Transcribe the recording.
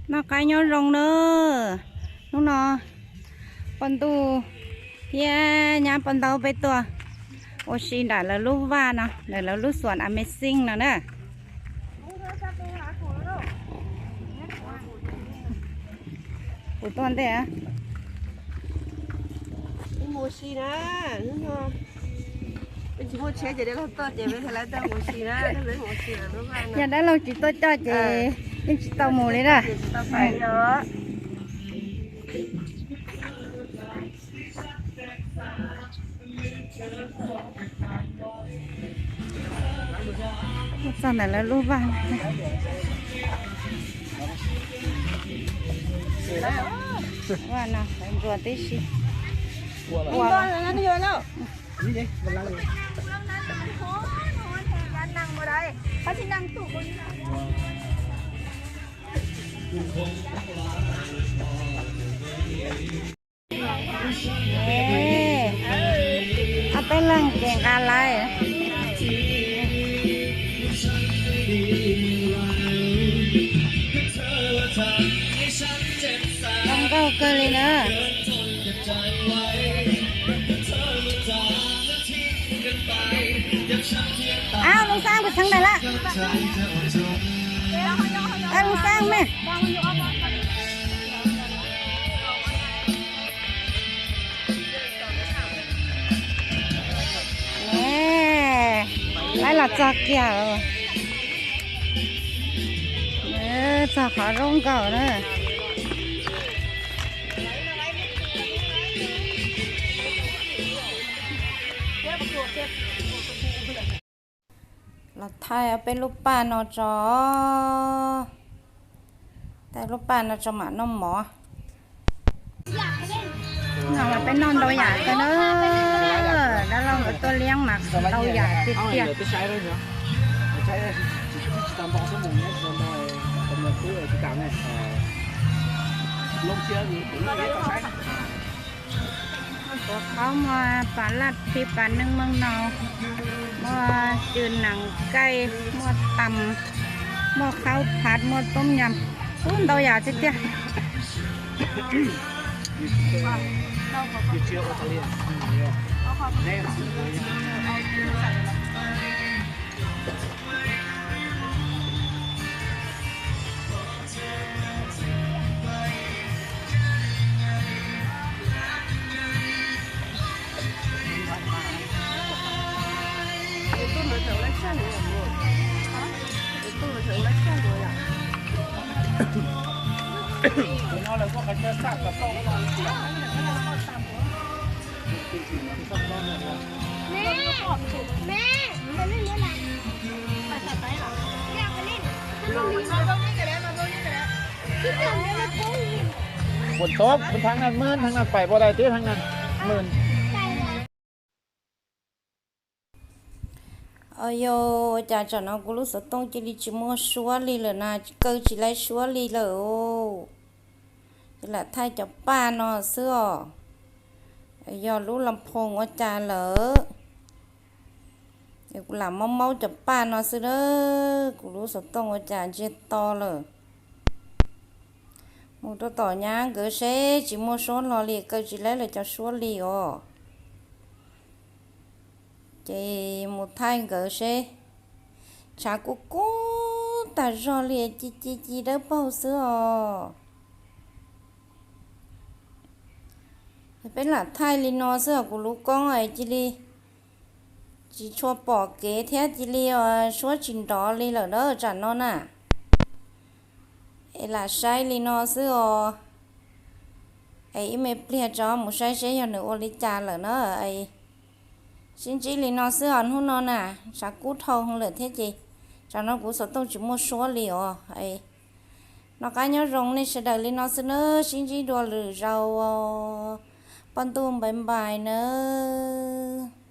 Noj qab nyob zoo na. Hnub no poj ntuj thiab nyab poj ntaub peb tuaj ua si nram lawv lub vaj no, ntawm lawv lub xuas Amazing no na. Kuv tuaj ntej. Mus si na, hnub no tsis muaj tsheb ces dab laug tuaj ces peb thiaj li tau mus si na. Yog dab laug tsis tuaj coj ces yeej tsis tau mus li na. Txog ntawm lawv lub vaj. Vaj no ntsuas tib si. Ob peb leeg ces nqa lawm. Zoo nkauj kawg li na. Ab, Loo Xab puas txheeb dais lawm? Ab, Loo Xab me. Laib los txog kiag, txog qhov zoo nkauj na. Los thaij peb lub paj no tso. Thaij lub paj no tso mam noj mov. No mas peb noj ntau yam kawg na. Dab laug nkawd tuaj liab mas ntau yam tiag tiag. Kuv qhaub muaj pas laj phib pas neej meej no, muaj cw nees kaij, muaj tas, muaj khaub phav, muaj toob nyam, ub ntau yam tiag tiag. Kuv tab kuv thav na, maj thav na, paim pom dais tib thav na, maj. Yog ua cas tsam no kuv lub xov tooj cia li tsis muaj suab li lawm na, kaw tsis laib suab li lawm os. Ces lam thaij cov paj no xwb os. Yog lub las phoos ua cas lawm, es kuv lam maub maub cov paj no xwb na. Kuv lub xov tooj ua cas ntsiag to lawm. Mus rau tom nyab nkawd seb tsis muaj suab hlo li, kaw tsis laib lawv cov suab li os. Ces mus thaij nkawd seb. Tshav kub kub tag zog li, ci ci ci dawb paug xwb os. Peb lam thaij li no xwb os, kuv lub koob cia li tsis tshua pom kev thiab cia li suab tsis nrov li lawm na tsam no na. Es lam saib li no xwb os. Es ib me pliag tso mus saib seb yog nws ua li cas lawm na. Sib ntsib li no xwb os hnub no na, tshav kub dhau lawm thiab ces tsam no kuv xov tooj tsis muaj suab li os. Noj qab nyob zoo nej sawv daws li no xwb nawb, sib ntsib dua lwm zaus. Poj ntuj npais npais nawb.